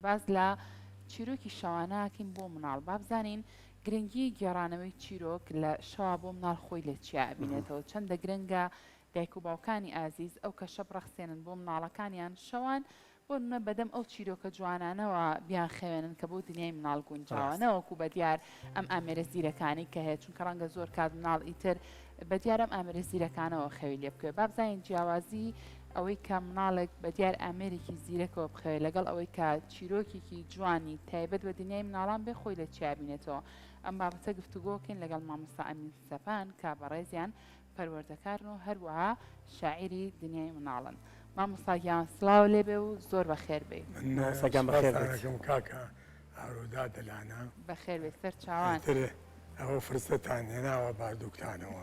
باس لە چیرۆکی شەوانە ئەکەین بۆ مناڵ با بزانین گرنگی گێڕانەوەی چیرۆک لە شەوا بۆ مناڵ خۆی لە چیا ئەبینێتەوە چەندە گرنگە دایک و باوکانی ئازیز ئەو کەشە بڕەخسێنن بۆ مناڵەکانیان شەوان بۆ نمونە بەدەم ئەو چیرۆکە جوانانەوە بیانخەوێنن کە بۆ دنیای مناڵ گونجاوە نەوەکو بەدیار ئەم ئامێرە زیرەکانەی کە هەیە چونکە ڕەنگە زۆر کات مناڵ ئیتر بەدیار ئەم ئامێرە زیرەکانەوە خەوی لێ بکەوێت با بزانین جیاوازی ئەوەی کە مناڵێک بەدیار ئامێرێکی زیرەکەوە بخەوێت لەگەڵ ئەوەی کە چیرۆکێکی جوانی تایبەت بە دنیای مناڵان بێ خۆی لە چیا بینێتەوە ئەم بابەتە گفتوگۆکەین لەگەڵ مامۆستا ئەمین سەپان کە بەڕێزیان پەروەردەکارن و هەروەها شاعیری دنیای مناڵن. مامۆستا گیان سڵاو لێ بێ و زۆر بەخێر بێی. من مامۆستا گیان بەخێر سوپاستان بێیت. ئەکەم کاکە ئارۆ دادەلانە. بەخێر بێی سەر چاوان. ئیتر ئەوە فرسەتان هێناوە باردووکتانەوە.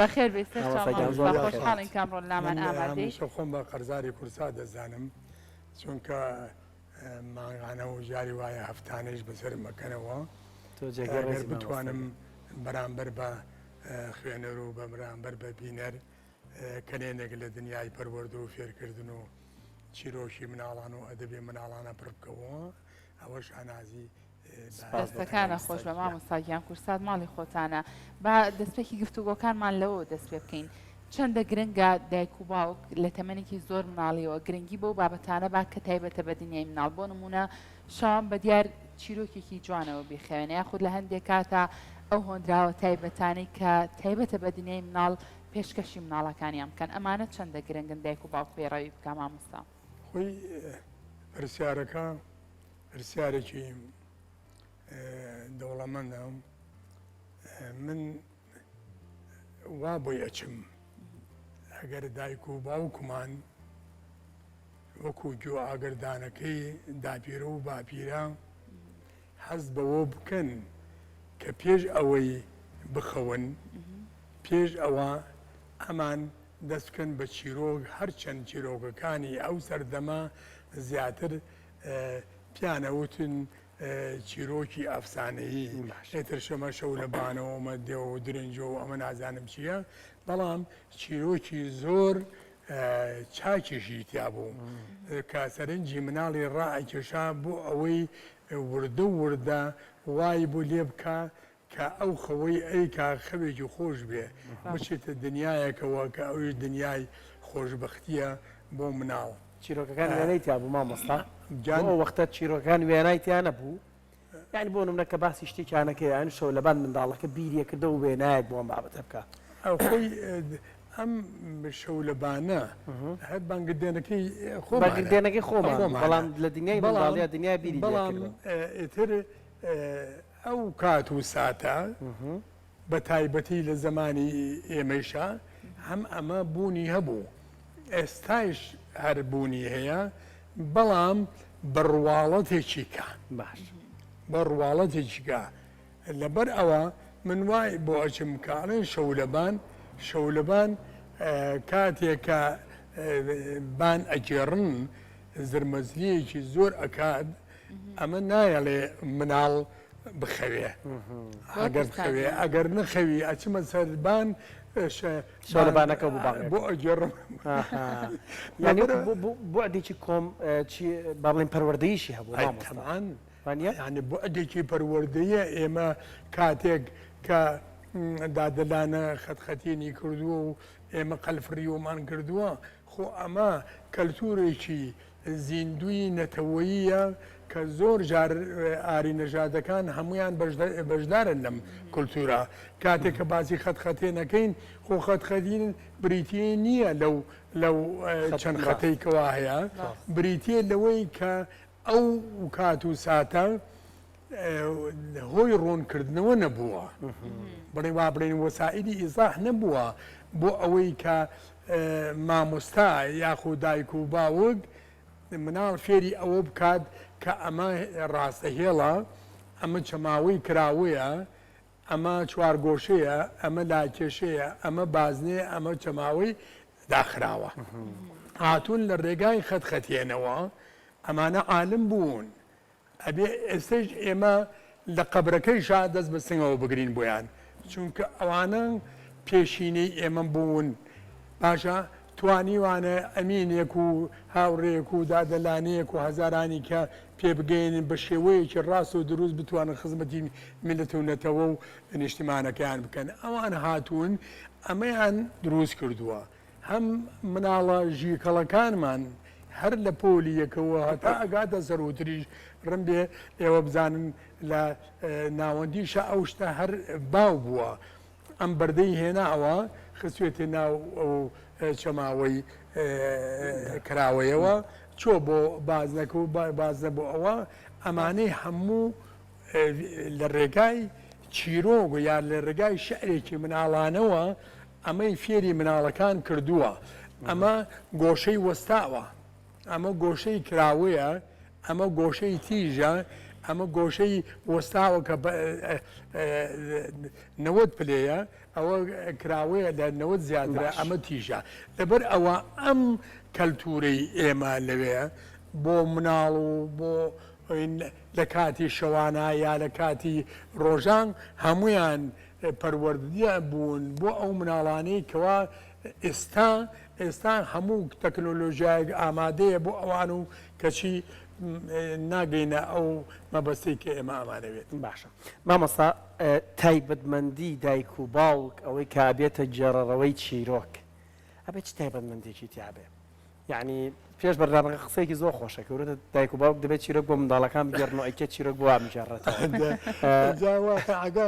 بەخێر بێی سەر چاو مامۆستا گیان مامۆستا زۆر بەخێر بێیت. خۆشحاڵین کە ئەمڕۆ لامان من ئامادەی. هەمیشە خۆم بە قەرزاری کورسات دەزانم چونکە مانگانە و جاری وایە هەفتانەیش بەسەرم ئەکەنەوە. تۆ جێگەی ئەگەر ڕێزی مامۆستا بتوانم گیان. بەرامبەر بە خوێنەر و بەرامبەر بە بینەر کەلێنێک لە دنیای پەروەردە و فێرکردن و چیرۆکی مناڵان و ئەدەبی مناڵانە پڕ بکەوە ئەوە شانازی دەستەکانە خۆش بە مامۆستا گیان کورسات ماڵی خۆتانە با دەستپێکی گفتوگۆکانمان لەوە دەست پێ بکەین چەندە گرنگە دایک و باوک لە تەمەنێکی زۆر مناڵیەوە گرنگی بەو بابەتانە با کە تایبەتە بە دنیای مناڵ بۆ نمونە شەوان بە دیار چیرۆکێکی جوانەوە بیخەوێنە یاخود لە هەندێک کاتا ئەو هۆنراوە تایبەتانەی کە تایبەتە بە دنیای مناڵ پێشکەشی مناڵەکانیان بکەن ئەمانە چەندە گرنگن دایک و باوک پەیڕەوی بکا مامۆستا؟ خۆی پرسیارەکە پرسیارێکی دەوڵەمەندە من وا بۆی ئەچم ئەگەر دایک و باوکمان وەکو گوێ ئاگردانەکەی داپیرە و باپیرە هەست بەوە بکەن کە پێش ئەوەی بخەون پێش ئەوە ئەمان دەست بکەن بە چیرۆک هەرچەند چیرۆکەکانی ئەو سەردەمە زیاتر پیانەوتن چیرۆکی ئەفسانەیی ئیتر شەمە شەو لە بانەوە مە دێو و درنجۆ و ئەمە نازانم چییە بەڵام چیرۆکی زۆر چاکیشی تیا بوو کە سەرنجی مناڵی ڕائەکێشا بۆ ئەوەی وردە وردە وای بۆ لێ بکا کە ئەو خەوەی ئەیکا خەوێکی خۆش بێ بچێتە دنیایەکەوە کە ئەویش دنیای خۆشبەختیە بۆ مناڵ. چیرۆکەکان وێنەی تیا بوو مامۆستا گیان؟ بۆ ئەو وەختە چیرۆکەکان وێنای تیا نەبوو یانی بۆ نمونە کە باسی شتێکیان ئەکەی یانی شەو لەبان منداڵەکە بیری ئەکردەوە وێنایەک بۆ ئەم بابەتە بکا. خۆی ئەم شەو لەبانە هەر بانگردێنەکەی خۆمانە. بانگردێنەکەی خۆمان بەڵام لە دنیای منداڵیا دنیای بیری لێ بەڵام کردەوە. ئیتر ئەو کات و ساتە بە تایبەتی لە زەمانی ئێمەیشا هەم ئەمە بوونی هەبوو، ئێستایش هەر بوونی هەیە، بەڵام بە ڕواڵەتێکی کە. باش. بە ڕواڵەتێکی کە. لەبەر ئەوە من وای بۆ ئەچم کە ئەڵێن شەولەبان، شەولەبان کاتێ کە بان ئەگێڕن زرمەزرییەکی زۆر ئەکات، ئەمە نایەڵێ مناڵ بخەوێ ئەگەر بخەوێ ئەگەر نەخەوی ئەچمە سەربان شەلبانەکە بۆ باڵ بۆ ئەگەڕم یعنی بۆعدێکی کۆم با بڵێن پەروەردەیشی هەبوو تەمان یعنی بۆعدێکی پەروەردەیە ئێمە کاتێک کە دادەلانە خەتخەتینی کردووە و ئێمە قەلفڕیومان کردووە خۆ ئەمە کەلتورێکی زیندووی نەتەوەییە کە زۆر جار ئاری نەژادەکان هەموویان بەشدارن لەم کولتوورە. کاتێک کە باسی خەتخەتێن ئەکەین، خۆ خەتخەتین بریتی نییە لەو لەو چەند خەتەی کەوا هەیە، بریتییە لەوەی کە ئەو کات و ساتە هۆی ڕوونکردنەوە نەبووە. بڵێ وا بڵێین وەسائیلی ئیزاح نەبووە بۆ ئەوەی کە مامۆستا یاخو دایک و باوک مناڵ فێری ئەوە بکات کە ئەمە ڕاستە هێڵە، ئەمە چەماوەی کراوەیە، ئەمە چوارگۆشەیە، ئەمە لاکێشەیە، ئەمە بازنەیە، ئەمە چەماوەی داخراوە. هاتوون لە ڕێگای خەتخەتێنەوە، ئەمانە عالم بوون، ئەبێ ئێستەیش ئێمە لە قەبرەکەیشا دەست بە سنگەوە بگرین بۆیان چونکە ئەوانە پێشینەی ئێمە بوون باشە. توانیوانە ئەمینێک و هاوڕێیەک و دادەلانەیەک و هەزارانی کە پێ بگەیەنن بە شێوەیەکی ڕاست و دروست بتوانن خزمەتی میللەت و نەتەوە و نیشتیمانەکەیان بکەن. ئەوان هاتوون ئەمەیان دروست کردووە. هەم مناڵە ژیکەڵەکانمان هەر لە پۆلی یەکەوە هەتا ئەگاتە سەرووتریش ڕنبێ ئێوە بزانن لە ناوەندیشا ئەو شتە هەر باو بووە. ئەم بەردەی هێناوە خستوێتە ناو ئەو چەماوەی کراوەیەوە چۆ بۆ بازنەکە و بازنە بۆ ئەوە ئەمانەی هەموو لە ڕێگای چیرۆک و یا لە ڕێگای شعرێکی مناڵانەوە ئەمەی فێری مناڵەکان کردووە ئەمە گۆشەی وەستاوە ئەمە گۆشەی کراوەیە ئەمە گۆشەی تیژە، ئەمە گۆشەی وەستاوە کە 90 پلەیە، ئەوە کراوەیە لە 90 زیاترە، ئەمە تیژە. لەبەر ئەوە ئەم کەلتوورەی ئێمە لەوێ بۆ مناڵ و بۆ لە کاتی شەوانە یا لە کاتی ڕۆژان هەموویان پەروەردە بوون بۆ ئەو مناڵانەی کەوا ئێستا ئێستا هەموو تەکنۆلۆژیایەک ئامادەیە بۆ ئەوان و کەچی ناگەینە ئەو مەبەستەی کە ئێمە ئەمانەوێت. باشە مامۆستا تایبەتمەندی دایک و باوک ئەوەی کە ئەبێتە گێڕەرەوەی چیرۆک ئەبێ چ تایبەتمەندێکی تیابێ؟ یەعنی پێش بەرنامەکە قسەیەکی زۆر خۆشە کە وتت دایک و باوک دەبێت چیرۆک بۆ منداڵەکان بگێڕن و ئەی کێ چیرۆک بۆ وان بگێڕێتەوە؟ جا واقعەکە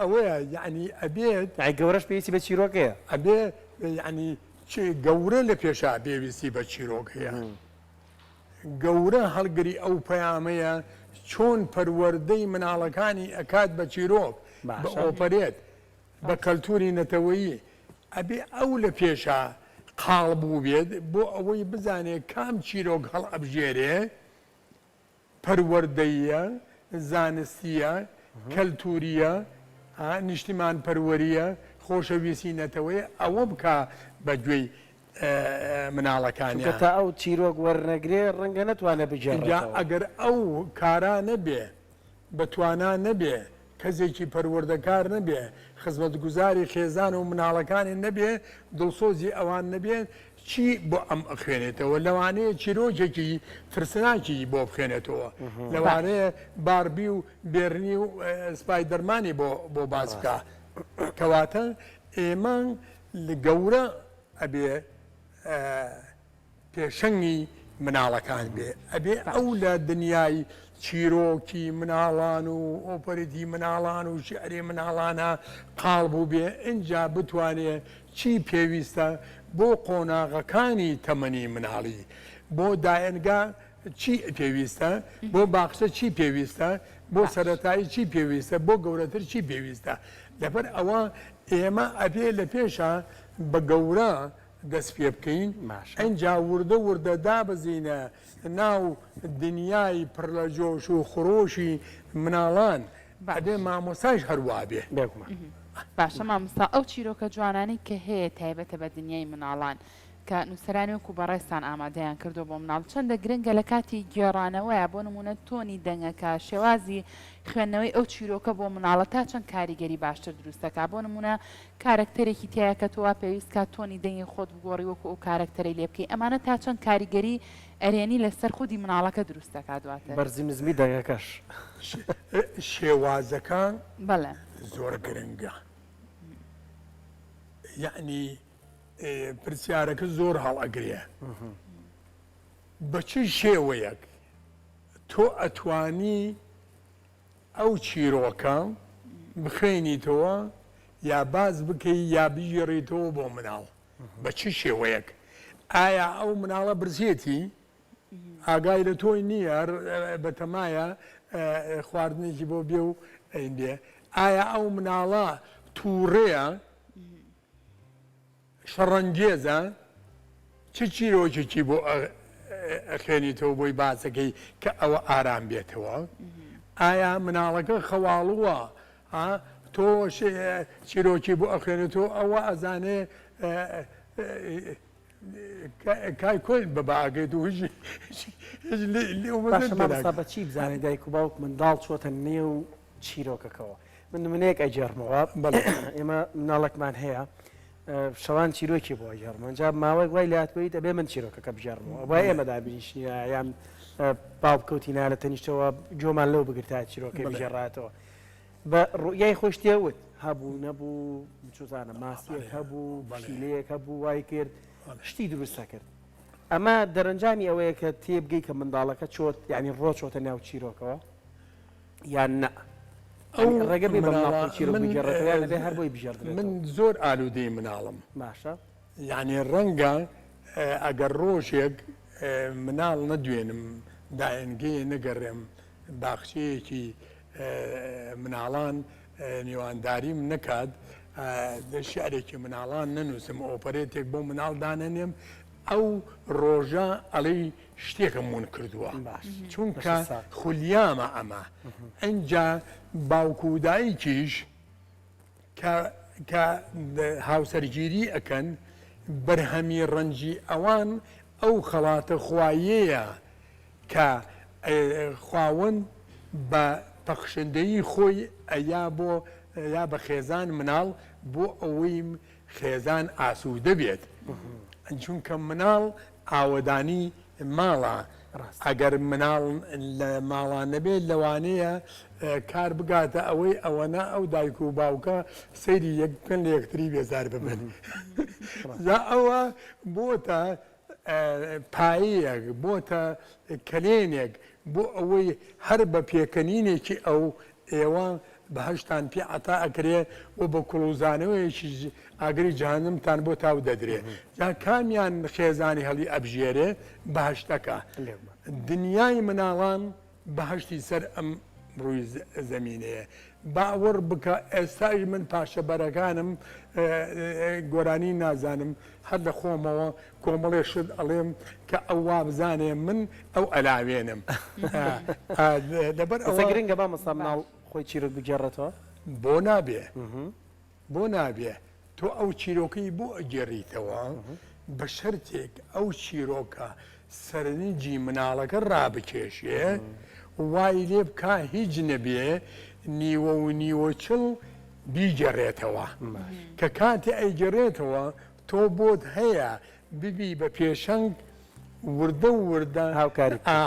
ئەوەیە یەعنی ئەبێت یەعنی گەورەش پێویستی بە چیرۆک هەیە؟ ئەبێ یەعنی گەورە لە پێشا پێویستی بە چیرۆک هەیە. گەورە هەڵگری ئەو پەیامەیە چۆن پەروەردەی مناڵەکانی ئەکات بە چیرۆک، بە ئۆپەرێت، بە کەلتوری نەتەوەیی، ئەبێ ئەو لە پێشا قاڵ بووبێت بۆ ئەوەی بزانێ کام چیرۆک هەڵئەبژێرێ، پەروەردەییە، زانستییە، کەلتورییە، نیشتیمانپەروەرییە، خۆشەویستی نەتەوەیە، ئەوە بکا بە گوێی مناڵەکانیا. چونکە تا ئەو چیرۆک وەرنەگرێ ڕەنگە نەتوانێ ئینجا بگێڕێتەوە. ئەگەر ئەو کارا نەبێ، بە توانا نەبێ، کەسێکی پەروەردەکار نەبێ، خزمەتگوزاری خێزان و مناڵەکانی نەبێ، دڵسۆزی ئەوان نەبێ، چی بۆ ئەم ئەخوێنێتەوە؟ لەوانەیە چیرۆکێکی ترسناکی بۆ بخوێنێتەوە، لەوانەیە باربی و بێرنی و سپایدەرمانی بۆ بۆ باس بکا. کەواتە ئێمە گەورە ئەبێ پێشەنگی مناڵەکان بێ، ئەبێ ئەو لە دنیای چیرۆکی مناڵان و ئۆپەرێتی مناڵان و شیعری مناڵانا قاڵ بووبێ، ئینجا بتوانێ چی پێویستە بۆ قۆناغەکانی تەمەنی مناڵی، بۆ دایەنگا چی پێویستە، بۆ باخچە چی پێویستە، بۆ سەرەتایی چی پێویستە، بۆ گەورەتر چی پێویستە. لەبەر ئەوە ئێمە ئەبێ لە پێشا بە گەورە دەست پێ بکەین ئینجا وردە وردە دابەزینە ناو دنیای پڕ لە جۆش و خرۆشی مناڵان ئەبێ مامۆستاش هەر وابێ. بێگومان. باشە مامۆستا ئەو چیرۆکە جوانانەی کە هەیە تایبەتە بە دنیای مناڵان کە نووسەرانی وەکو بەڕێزتان ئامادەیان کردووە بۆ مناڵ چەندە گرنگە لە کاتی گێڕانەوەیا بۆ نموونە تۆنی دەنگەکە شێوازی خوێندنەوەی ئەو چیرۆکە بۆ مناڵە تا چەند کاریگەری باشتر دروست دەکات بۆ نموونە کارەکتەرێکی تیایە کە تۆ وا پێویست کات تۆنی دەنگی خۆت بگۆڕی وەکو ئەو کارەکتەرەی لێ بکەی ئەمانە تا چەند کاریگەری ئەرێنی لەسەر خودی مناڵەکە دروست دەکات دواتر؟ بەرزی نزمی دەنگەکەش. شێوازەکە بەڵێ. زۆر گرنگە یەعنی پرسیارەکە زۆر هەڵئەگرێ بە چ شێوەیەک تۆ ئەتوانی ئەو چیرۆکە بخوێنیتەوە یا باس بکەی یا بگێڕیتەوە بۆ مناڵ بە چ شێوەیەک؟ ئایا ئەو مناڵە برسێتی؟ ئاگای لە تۆی نییە بەتەمایە خواردنێکی بۆ بێ و ئەین بێ؟ ئایا ئەو مناڵە تووڕەیە؟ شەڕەنگێزە چ چیرۆکێکی بۆ ئەخوێنیتەوە بۆی باسەکەی کە ئەوە ئارام بێتەوە؟ ئایا مناڵەکە خەواڵووە تۆ چیرۆکی بۆ ئەخوێنێتەوە ئەوە ئەزانێ کای کۆین بە باگەیت و هیچ باشە مامۆستا بە چی بزانێ دایک و باوک منداڵ چۆتە نێو چیرۆکەکەوە من نمونەیەک ئەگێڕمەوە ئێمە مناڵێکمان هەیە. شەوان چیرۆکی بۆ ئەگێڕم ئەنجا ماوەیەک وای لێهاتوویت ئەبێ من چیرۆکەکە بگێڕمەوە ئەبوایە ئێمە دابنیشینە یان باو بکەوتینایە لە تەنیشتەوە گوێمان لەو بگرتایە چیرۆکەی بەڵێ. بگێڕایەتەوە بە ڕوئیای خۆی شتێ وت هەبوو نەبوو چوزانە ماسیەک هەبوو بەڵێ. پشیلەیەک هەبوو وای کرد بەڵێ. شتی دروست ئەکرد ئەمە دەرەنجامی ئەوەیە کە تێبگەی کە منداڵەکە چۆت یعنی ڕۆ چۆتە ناو چیرۆکەوە یان نا ئەو ڕێگە بێ بە مناڵە مناڵ چیرۆک من بگێڕێتەوە یان ئەبێ هەر بۆی بگێڕدرێتەوە؟ من زۆر ئالوودەی مناڵم. باشە. یانی ڕەنگە ئەگەر ڕۆژێک مناڵ نەدوێنم، دایەنگەیە نەگەڕێم، باخچەیەکی مناڵان میوانداریم نەکات، شیعرێکی مناڵان نەنووسم، ئۆپەرێتێک بۆ مناڵ دانەنێم، ئەو ڕۆژە ئەڵێی شتێکم ون کردووە چونکە خولیامە ئەمە ئەجا باوک و دایکیش کە کە هاوسەرگیری ئەکەن بەرهەمی ڕەنجی ئەوان ئەو خەڵاتە خوایەیە کە خواوەند بە پەخشندەیی خۆی ئەیا بۆ یا بە خێزان مناڵ بۆ ئەوەی خێزان ئاسوودە بێت چونکە مناڵ ئاوەدانی ماڵە ئەگەر مناڵ لە ماڵان نەبێت لەوانەیە کار بگاتە ئەوەی ئەوەنە ئەو دایک و باوکە سەیری یەک بکەن لە یەکتری بێزار ببن جا ئەوە بۆتە پایەیەک بۆتە کەلێنێک بۆ ئەوەی هەر بە پێکەنینێکی ئەو ئێوە بەهەشتان پێ عەتا ئەکرێ و بە کوڵوزانەوەیەکیش ئاگری جەهەنمتان بۆ تاو دەدرێ. جا کامیان خێزانی هەڵی ئەبژێرێ؟ بەهەشتەکە. دنیای مناڵان بەهەشتی سەر ئەم ڕووی زەمینەیە. باوەڕ بکە ئێستایش من پاشەبەرەکانم گۆرانی نازانم هەر لە خۆمەوە کۆمەڵێ شت ئەڵێم کە ئەو وابزانێ من ئەو ئەلاوێنم لەبەر ئەوە گرنگە مامۆستا مناڵ خۆی چیرۆک بگێڕێتەوە؟ بۆ نابێ بۆ نابێ تۆ ئەو چیرۆکەی بۆ ئەگێڕیتەوە بە شەرتێک ئەو چیرۆکە سەرنجی مناڵەکە ڕابکێشێ وای لێ بکا هیچ نەبێ نیوە و نیوەچڵ بیگێڕێتەوە کە کاتێ ئەیگێڕێتەوە تۆ بۆت هەیە ببی بە پێشەنگ وردە وردە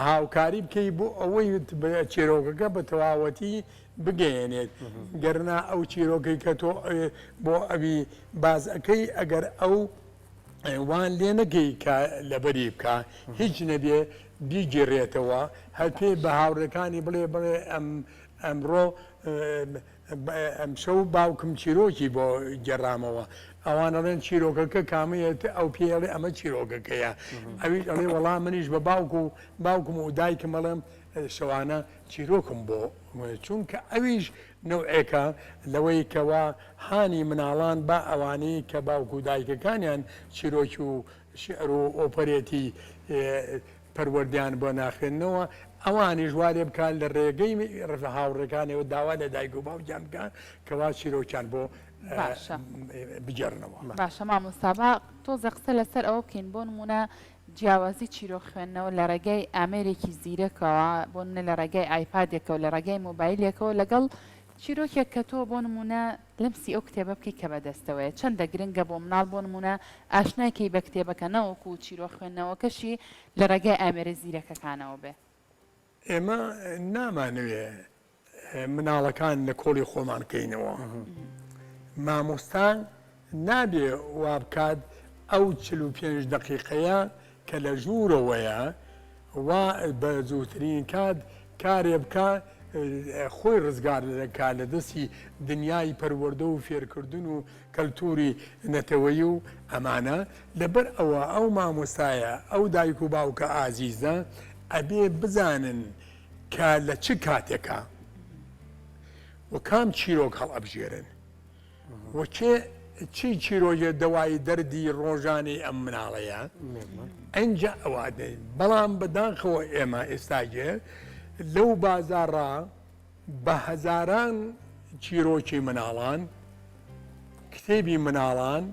هاوکاری بکەی بۆ ئەوەی چیرۆکەکە بە تەواوەتی بگەیەنێت گەرنا ئەو چیرۆکەی کە تۆ بۆ ئەوی باز ئەکەی ئەگەر ئەو وان لێ نەکەی کە لەبەری بکە هیچ نەبێ بیگێڕێتەوە هەر پێی بە هاوڕێکانی بڵێ بڵێ ئەم ئەمڕۆ ئەمشەو باوکم چیرۆکی بۆ گێڕامەوە. ئەوان ئەڵێن چیرۆکەکە کامەیە؟ ئەو پێی ئەڵێ ئەمە چیرۆکەکەیە. ئەویش ئەڵێ وەڵا منیش بە باوک و باوکم و دایکم ئەڵێم شەوانە چیرۆکم بۆ چونکە ئەویش نەوعێکە لەوەی کەوا هانی مناڵان با ئەوانەی کە باوک و دایکەکانیان چیرۆکی و شیعر و ئۆپەرێتی پەروەردەیان بۆ ناخوێننەوە، ئەوانیش وا لێ بکات لە ڕێگەی هاوڕێکانیەوە داوا لە دایک و باوکیان بکات کەوا چیرۆکیان بۆ باشە بگێڕنەوە. باشە مامۆستا با تۆزێ قسە لەسەر ئەوە بکەین بۆ نموونە جیاوازی چیرۆک خوێندنەوە لە ڕێگای ئامێرێکی زیرەکەوە بۆ نمونە لە ڕێگای ئایپادێکەوە لە ڕێگای مۆبایلێکەوە لەگەڵ چیرۆکێک کە تۆ بۆ نموونە لەمسی ئەو کتێبە بکەی کە بەدەستەوەیە چەندە گرنگە بۆ مناڵ بۆ نموونە ئاشنای کەی بە کتێبەکە نەوەکو چیرۆک خوێندنەوەکەشی لە ڕێگای ئامێرە زیرەکەکانەوە بێ. ئێمە نامانەوێ مناڵەکان لە کۆڵی خۆمان کەینەوە. مامۆستا نابێ وابکات ئەو 45 دەقیقەیە کە لە ژوورەوەیە وا بە زووترین کات کارێ بکا خۆی ڕزگار کا لە دەستی دنیای پەروەردە و فێرکردن و کەلتوری نەتەوەیی و ئەمانە لەبەر ئەوە ئەو مامۆستایە ئەو دایک و باوکە ئازیزە ئەبێ بزانن کە لە چ کاتێکا و کام چیرۆک هەڵئەبژێرن. وە کێ چی چیرۆکێ دەوای دەردی ڕۆژانەی ئەم مناڵەیە ئەنجا ئەوە دەین بەڵام بەداخەوە ئێمە ئێستاگێ لەو بازاڕا بە هەزاران چیرۆکی مناڵان کتێبی مناڵان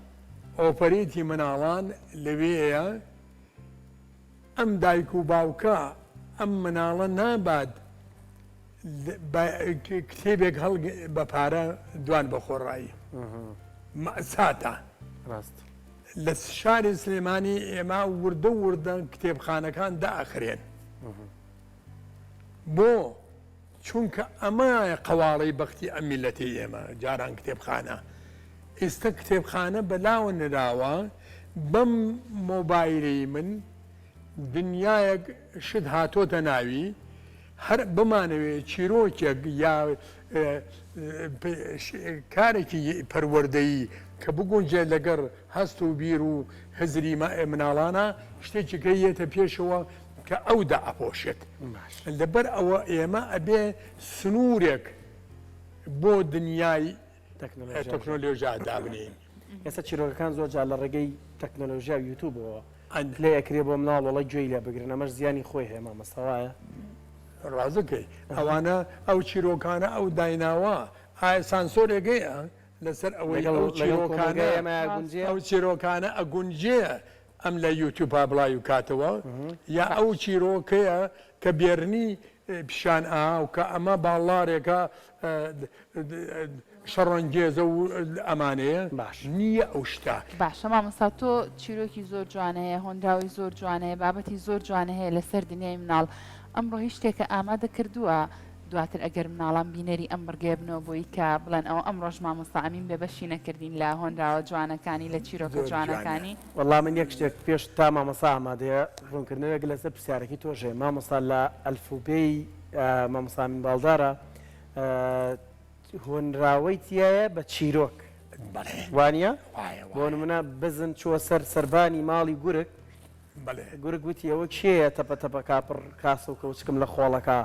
ئۆپەرێتی مناڵان لەوێیە ئەم دایک و باوکە ئەم مناڵە نابات کتێبێک هەڵ بە پارە دوان بە خۆڕایی مەساتە. ڕاست. لە شاری سلێمانی ئێمە وردە وردە کتێبخانەکان دائەخرێن. بۆ؟ چونکە ئەمە قەواڵەی بەختی ئەم میللەتەی ئێمە، جاران کتێبخانە، ئیستە کتێبخانە بەلاوە نراوە، بەم مۆبایلەی من دنیایەک شت هاتۆتە ناوی، هەر بمانەوێ چیرۆکێک یا کارێکی پەروەردەیی کە بگونجێ لەگەڕ هەست و بیر و هزری مناڵانە شتێکی کە یەتە پێشەوە کە ئەو دائەپۆشێت. لەبەر ئەوە ئێمە ئەبێ سنوورێک بۆ دنیای تەکنۆلۆژیا دابنێین. ئێستا چیرۆکەکان زۆر جار لە ڕێگەی تەکنۆلۆژیا و یوتوبەوە play ئەکرێ بۆ مناڵ وەڵا گوێی لێ بگرن ئەمەش زیانی خۆی هەیە مامۆستا وایە؟ ڕاستەکەی ئەوانە ئەو چیرۆکانە ئەو دایناوە ئایا سانسۆرێک هەیە لەسەر ئەوەی ئەو چیرۆکانە ئەو چیرۆکانە ئەگونجێ ئەم لە یوتیوبا بڵاوی بکاتەوە یا ئەو چیرۆکەیە کە بێرنی پیشان ئا و کە ئەمە باڵارێکە شەڕەنگێزە و ئەمانەیە باش. نییە ئەو شتە. باشە مامۆستا تۆ چیرۆکی زۆر جوان هەیە هۆنراوەی زۆر جوان هەیە بابەتی زۆر جوان هەیە لەسەر دنیای مناڵ ئەمڕۆ هیچ شتێکە ئامادە کردووە دواتر ئەگەر مناڵان بینەری ئەم بڕگەیە بنەوە بۆی کە بڵێن ئەوە ئەمڕۆش مامۆستا ئەمین بێ بەشی نەکردین لە هۆنراوە جوانەکانی لە چیرۆکە زۆر جوانە. جوانەکانی. وەڵا من یەک شتێک پێش تا مامۆستا ئامادەیە ڕوونکردنەوەیەک لەسەر پرسیارەکەی تۆش هەیە مامۆستا لە ئەلفوبێی مامۆستا ئەمین باڵدارە هۆنراوەی تیایە بە چیرۆک بەڵێ وانیە؟ وایە بۆ وایە. نمونە بزن چووە سەر سەربانی ماڵی گورگ بەڵێ. گورگ وتی ئەوە کێیە تەپە تەپە کا پڕ کاسە و کەوچکم لە خۆڵەکا؟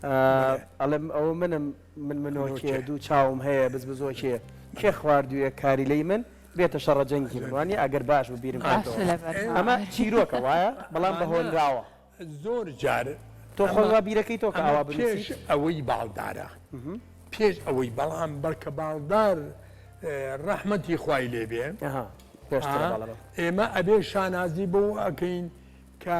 بەڵێ. ئەڵێم ئەوە منم من منۆکێ منۆکێ. دوو چاوم هەیە بزبزۆکێ کێ خواردوویە کاریلەی من بێتە شەڕە جەنگی من وانیە ئەگەر باش بوو بیرم باشە کردەوە لەبەر ئەمە چیرۆکە وایە بەڵام بە ئەمانە هۆنراوە. زۆر جار تۆ خۆت ئەمە وا بیرەکەی تۆ کە ئەمە ئاوا پێش بنووسیت؟ ئەوەی باڵدارە پێش ئەوەی بەڵام بەڵکە باڵدار ڕەحمەتی خوای لێ بێ ئەها پێشترە بەڵێ بەڵێ. ئێمە ئەبێ شانازی بەوە ئەکەین کە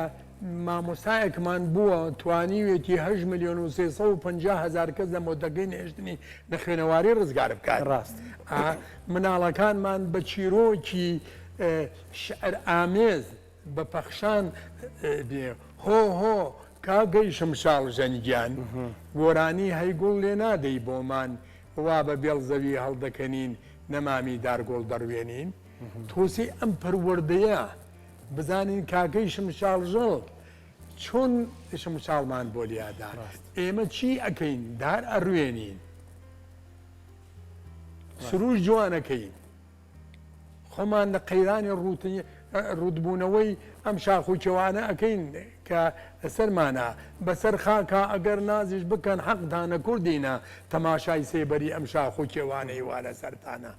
مامۆستایەکمان بووە توانیوێتی هەشت ملیۆن و 350 هەزار کەس لە مۆتەکەی نەهێشتنی نەخوێنەواری ڕزگار بکات. ڕاست. ئا مناڵەکانمان بە چیرۆکی شعر ئامێز بە پەخشان بێ هۆ هۆ کاکەی شمشاڵ ژەن گیان گۆرانی هەی گوڵ لێ نادەی بۆمان وا بە بێڵ زەوی هەڵدەکەنین نەمامی دارگوڵ دەڕوێنین تۆسەی ئەم پەروەردەیە بزانین کاکەی شمشاڵ ژڵ چۆن شمشاڵمان بۆ لیادا ئێمە چی ئەکەین دار ئەڕوێنین سروش جوانەکەین. خۆمان لە قەیرانی ڕووتبوونەوەی ئەم شاخ و کێوانە ئەکەین کە لەسەرمانە بەسەر خاکا ئەگەر نازیش بکەن حەقتانە کوردینە تەماشای سێبەری ئەم شاخ و کێوانەی وا لەسەرتانە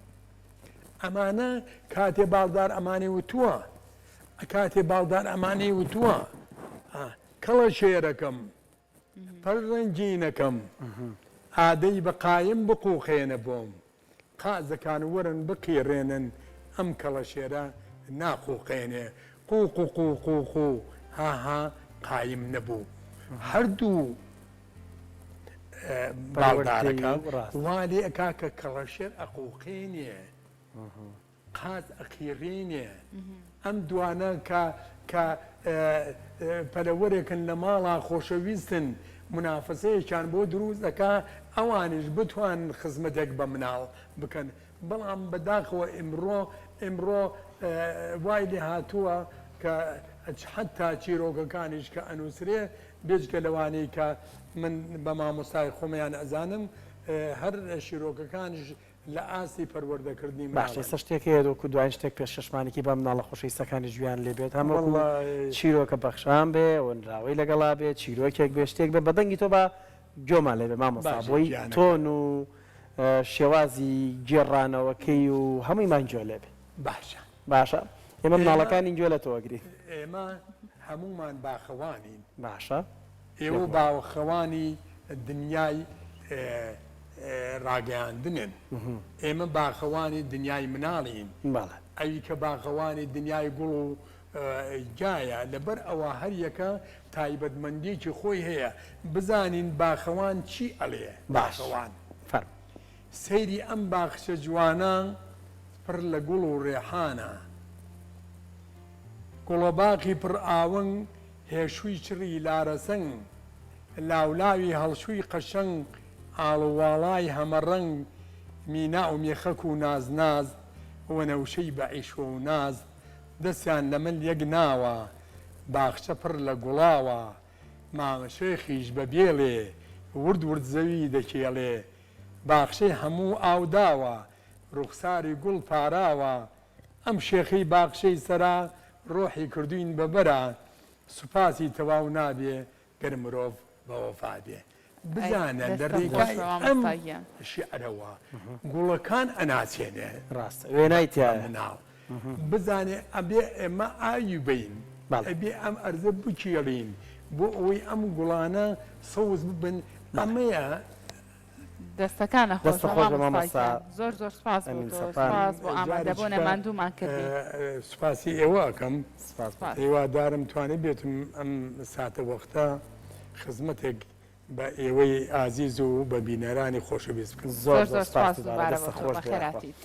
ئەمانە کاتێ باڵدار ئەمانەی وتووە کاتێ باڵدار ئەمانەی وتووە کەڵە شێرەکەم پەر ڕەنگینەکەم ئادەی بە قایم بقوقێنە بۆم قازەکان وەرن بقیڕێنن ئەم کەڵەشێرە ناقوقێنێ قوقوقوقوقو هاها قایم نەبوو هەردوو باڵدارەکە وا لێ ئەکا کە کەڵەشێر ئەقوقێنێ. قاز ئەقیڕینێ ئەم دوانە کە کە پەلەوەرێکن لە ماڵا خۆشەویستن مونافەسەیەکیان بۆ دروست ئەکا ئەوانیش بتوانن خزمەتێک بە مناڵ بکەن بەڵام بەداخەوە ئیمڕۆ ئیمڕۆ وای لێ هاتووە کە حەتا چیرۆکەکانیش کە ئەنووسرێ بێجگە لەوانەی کە من بە مامۆستای خۆمیان ئەزانم هەر شیرۆکەکانیش لە ئاستی پەروەردەکردنی باشە مناڵان. ئێستا شتێک هەیە وەکو دواین شتێک پێشکەشمانێکی با مناڵە خۆشەویستەکانیش گوێیان لێ بێت هەم وەکو وەڵای. چیرۆکە پەخشان بێ هۆنراوەی لەگەڵا بێ چیرۆکێک بێ شتێک بێ بە دەنگی تۆ با گوێمان لێ بێ مامۆستا باشە بۆی گیانەکەم. تۆن و شێوازی گێڕانەوەکەی و هەموویمان گوێ لێ بێ. باشە. باشە ئێمە ئێمە مناڵەکانین گوێ لە تۆ ئەگرین. ئێمە هەموومان باخەوانین. باشە. ئێوە باوەخەوانی دنیای ڕاگەیاندنن، ئێمە باخەوانی دنیای مناڵین، ئەوی کە باخەوانی دنیای گوڵ و گیایە، لەبەر ئەوە هەر یەکە تایبەتمەندییەکی خۆی هەیە، بزانین باخەوان چی ئەڵێ، باخەوان سەیری ئەم باخچە جوانە. پڕ لە گوڵ و ڕێحانە. گوڵەباخی پڕ ئاونگ هێشووی چڕی لارەسەنگ لاولاوی هەڵشووی قەشەنگ ئاڵوواڵای هەمەڕەنگ مینا و مێخەک و نازناز وەنەوشەی بە عیشوە و ناز دەسیان لە مل یەک ناوە باخچە پڕ لە گوڵاوە مامە شێخیش بە بێڵێ ورد ورد زەوی دەکێڵێ باخچەی هەموو ئاو داوە ڕوخساری گوڵ پاراوە ئەم شێخەی باخچەی سەرا ڕۆحی کردوین بە بەرا سوپاسی تەواو نابێ گەر مرۆڤ بە وەفا بێ بزانە لە ڕێگای ئەم شیعرەوە گوڵەکان ئەناسێنێ ڕاستە وێنای تیایە مناڵ بزانێ ئەبێ ئێمە ئاوی بەین ئەبێ ئەم ئەرزە بکێڵین بۆ ئەوەی ئەم گوڵانە سەوز ببن ئەمەیە دەستەکانە خۆش دەستە خۆش بە مامۆستا مامۆستا زۆر زۆر سپاس بۆ ئەمین تۆ سەپان. سپاس بۆ ئامادەبوونە جارێکیکە ماندوومان کردی سوپاسی ئێوە ئەکەم سپاس بۆ سپاس. هیوادارم توانیبێتم ئەم ساتە وەختە خزمەتێک بە ئێوەی ئازیز و بە بینەرانی خۆشەویست بکەم. زۆر زۆر زۆر زۆر سپاس سپاس دووبارە دووبارە دەستە بۆ تۆ خۆش بێ یاخوا. بەخێراتیت.